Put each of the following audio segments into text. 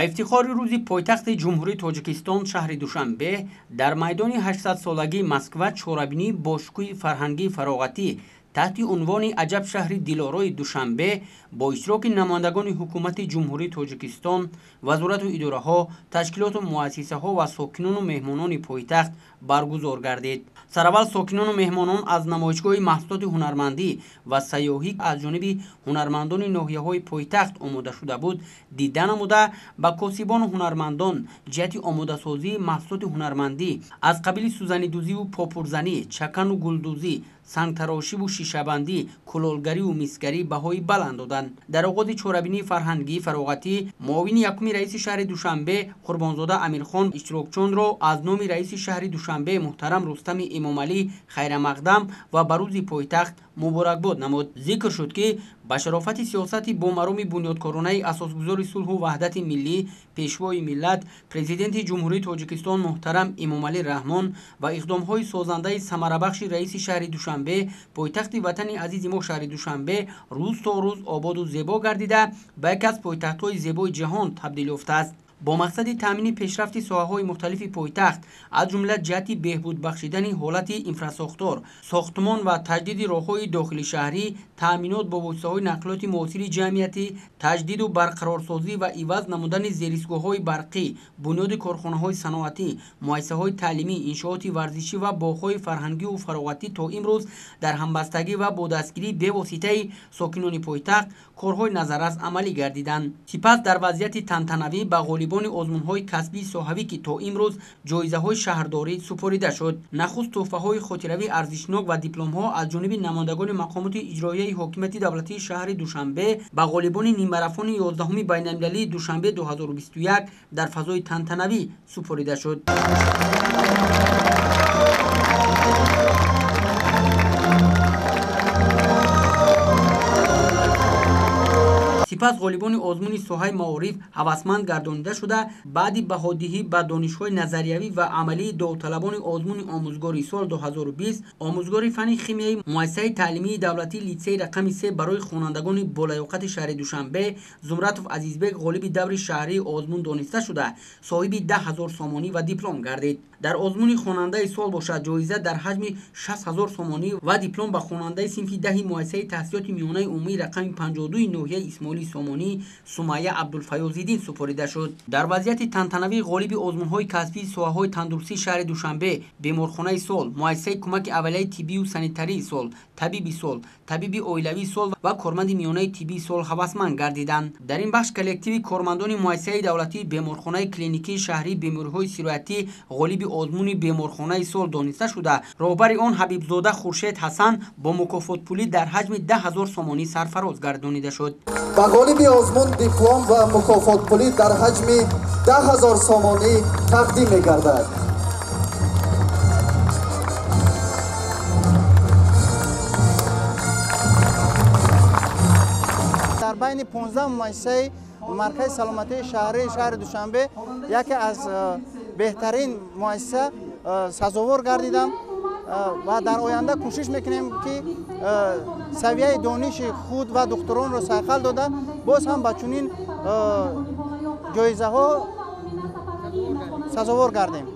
Ба ифтихори рӯзи пойтахти Ҷумҳурии Тоҷикистон шаҳри Душанбе дар майдони 800-солагии Москва чорабинии бошукӯҳи фарҳангии фароғатӣ таҳти унвони «Аҷаб шаҳри дилорои Душанбе» бо иштироки намояндагони ҳукумати Ҷумҳурии Тоҷикистон, вазорату идораҳо, ташкилоту муассисаҳо ва сокинону меҳмонони пойтахт баргузор гардид. Сараввал сокинону меҳмонон аз намоишгоҳи маҳсулоти ҳунармандӣ ва сайёҳӣ аз ҷониби ҳунармандони ноҳияҳои пойтахт омода шуда буд дида намуда, ба косибону ҳунармандон ҷиҳати омодасозии маҳсулоти ҳунармандӣ аз қабили сӯзанидӯзиву попурзанӣ, чакану гулдӯзӣ, сангтарошиву шишабандӣ, кулолгариву мисгарӣ баҳои баланд доданд. Дар оғози чорабинии фарҳангии фароғатӣ муовини якуми раиси шаҳри Душанбе Қурбонзода Амирхон иштирокчонро аз номи раиси шаҳри Душанбе муҳтарам Рустами Эмомалӣ хайрамақдам ва ба рӯзи пойтахт муборакбод намуд. Зикр шуд, ки ба шарофати сиёсати бомароми бунёдкоронаи асосгузори сулҳу ваҳдати миллӣ, пешвои миллат, президенти Ҷумҳурии Тоҷикистон муҳтарам Эмомалӣ Раҳмон ва иқдомҳои созандаи самарабахши раиси шаҳри Душанбе, пойтахти ватани азизи мо шаҳри Душанбе рӯз то рӯз ободу зебо гардида, ба яке аз пойтахтҳои зебои ҷаҳон табдил ёфтааст. Бо мақсади таъмини пешрафти соҳаҳои мухталифи пойтахт, аз ҷумла ҷиҳати беҳбуд бахшидани ҳолати инфрасохтор, сохтмон ва таҷдиди роҳҳои дохилишаҳрӣ, таъминот бо воситаҳои нақлиёти муосири ҷамъиятӣ, таҷдиду барқарорсозӣ ва иваз намудани зеристгоҳҳои барқӣ, бунёди корхонаҳои саноатӣ, муассисаҳои таълимӣ, иншооти варзишӣ ва боғҳои фарҳангию фароғатӣ то имрӯз дар ҳамбастагӣ ва бо дастгирии бевоситаи сокинони пойтахт корҳои назаррас амалӣ гардиданд. Сипас дар вазъияти тантанавӣ ба ғолибони озмунҳои касбии соҳавӣ, ки то имрӯз ҷоизаҳои шаҳрдорӣ супорида шуд. Нахуст тӯҳфаҳои хотиравии арзишнок ва дипломҳо аз ҷониби намояндагони мақомоти иҷроияи ҳокимияти давлатии шаҳри Душанбе ба ғолибони ниммарафони 11-уми байналмилалии Душанбе 2021 дар фазои тантанавӣ супорида шуд. Сипас ғолибони озмуни соҳаи маориф ҳавасманд гардонида шуда, баъди баҳодиҳӣ ба донишҳои назариявӣ ва амалии довталабони озмуни омӯзгори сол 2020, омӯзгори фанни химияи муассисаи таълимии давлатии литсеи рақами 3 барои хонандагони болаёқати шаҳри Душанбе Зумратов Азизбек ғолиби даври шаҳрии озмун дониста шуда, соҳиби 10 000 сомонӣ ва диплом гардид. Дар озмуни хонандаи сол бошад ҷоиза дар ҳаҷми 60 000 сомонӣ ва диплом ба хонандаи синфи 10 муассисаи таҳсилоти миёнаи умумии рақами 52 ноҳияи Исмоили Сомонӣ Сумайя Абдулфаёзиддин супорида шуд. Дар вазъияти тантанавӣ ғолиби озмунҳои касбии соҳаҳои тандурустии шаҳри Душанбе, беморхонаи сол, муассисаи кӯмаки аввалияи тиббию санитарии сол, табиби сол, табиби оилавии сол ва корманди миёнаи тиббии сол ҳавасманд гардиданд. Дар ин бахш коллективи кормандони муассисаи давлатии беморхонаи клиникии шаҳрии бемориҳои сироятӣ ғолиби озмуни беморхонаи сол дониста шуда, роҳбари он Ҳабибзода Хуршед Ҳасан бо мукофотпулӣ дар ҳаҷми 10 000 сомонӣ сарфароз гардонида шуд. Ба ғолиби озмун диплом ва мукофотпулӣ дар ҳаҷми 10 000 сомонӣ тақдим мегардад. Дар байни 15 муассисаи маркази саломатии шаҳрии шаҳри Душанбе яке аз беҳтарин муассиса сазовор гардидам ва дар оянда кӯшиш мекунем, ки савияи дониши худ ва духтуронро сайқал дода, боз ҳам ба чунин ҷоизаҳо сазовор гардем.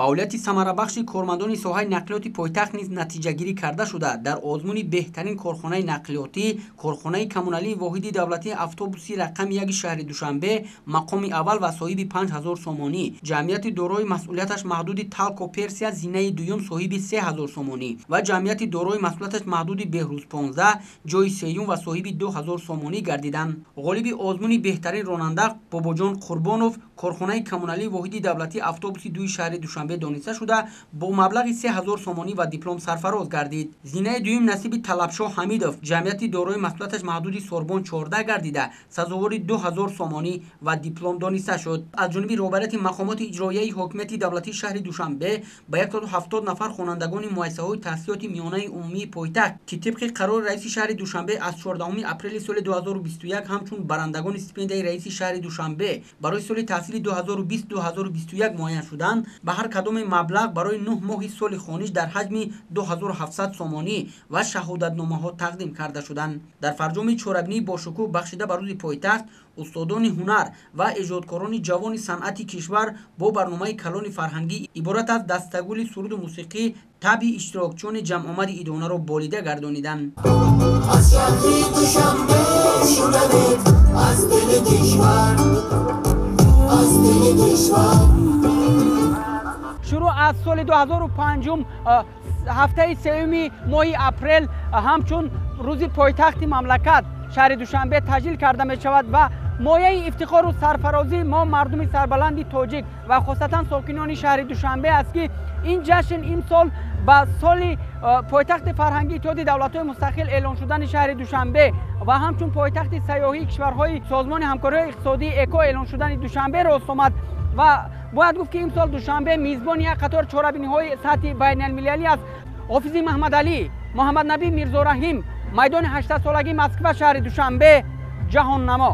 Фаъолияти самарабахши кормандони соҳаи нақлиёти пойтахт низ натиҷагирӣ карда шуда, дар озмуни беҳтарин корхонаи нақлиётӣ корхонаи коммуналии воҳиди давлатии автобуси рақами 1 шаҳри Душанбе мақоми аввал ва соҳиби 5000 сомонӣ, ҷамъияти дорои масъулияташ маҳдуди Талко Персия зинаи дуюм соҳиби 3000 сомонӣ ва ҷамъияти дорои масъулияташ маҳдуди Беҳрӯз 15 ҷои сеюм ва соҳиби 2000 сомонӣ гардиданд. Ғолиби озмуни беҳтарин ронанда Бобоҷон Қурбонов корхонаи коммуналии воҳиди давлатии автобуси 2 шаҳри Душанбе дониста шуда, бо маблағи 3000 сомонӣ ва диплом сарфароз гардид. Зинаи дуюм насиби Талабшоҳ Ҳамидов ҷамъияти дорои масъулияташ маҳдуди Сорбон 14 гардида, сазовори 2000 сомонӣ ва диплом дониста шуд. Аз ҷониби роҳбарияти мақомоти иҷроияи ҳокимияти давлатии шаҳри Душанбе ба 170 нафар хонандагони муассисаҳои таҳсилоти миёнаи умумии пойтахт, ки тибқи қарори раиси шаҳри Душанбе аз 14 апрели соли 2021 ҳамчун барандагони стипендияи раиси шаҳри Душанбе барои соли таҳсили 2020-2021 муайян шуданд, ба ҳар Кадоми маблағ барои 9 моҳи соли хониш дар ҳаҷми 2700 сомонӣ ва шаҳодатномаҳо тақдим карда шуданд. Дар фарҷоми чорабинии бошукӯҳ бахшида ба рӯзи пойтахт, устодони ҳунар ва эҷодкорони ҷавони санъати кишвар бо барномаи калони фарҳангӣ иборат аз дастагули суруду мусиқӣ табъи иштирокчиёни ҷамъомади идонаро болида гардониданд. Аз шаҳри Душанбе шунавед, аз дили кишвар, аз дили кишвар. Шурӯъ аз соли 2005, ҳафтаи сеюми моҳи апрел ҳамчун рӯзи пойтахти мамлакат шаҳри Душанбе таҷлил карда мешавад ва мояи ифтихору сарфарозии мо мардуми сарбаланди тоҷик ва хосатан сокинони шаҳри Душанбе аст, ки ин ҷашн имсол ба соли пойтахти фарҳангии Иттиҳоди Давлатҳои Мустақил эълон шудани шаҳри Душанбе ва ҳамчун пойтахти сайёҳии кишварҳои Созмони ҳамкориҳои иқтисодии ЭКО эълон шудани Душанбе рост омад. Ва бояд гуфт, ки имсол Душанбе мизбони як қатор чорабиниҳои сатҳи байналмилалӣ аст. Ҳофизи Маҳмадалӣ, Муҳаммаднабӣ Мирзораҳим, майдони 800-солагии Москва, шаҳри Душанбе, Ҷаҳоннамо.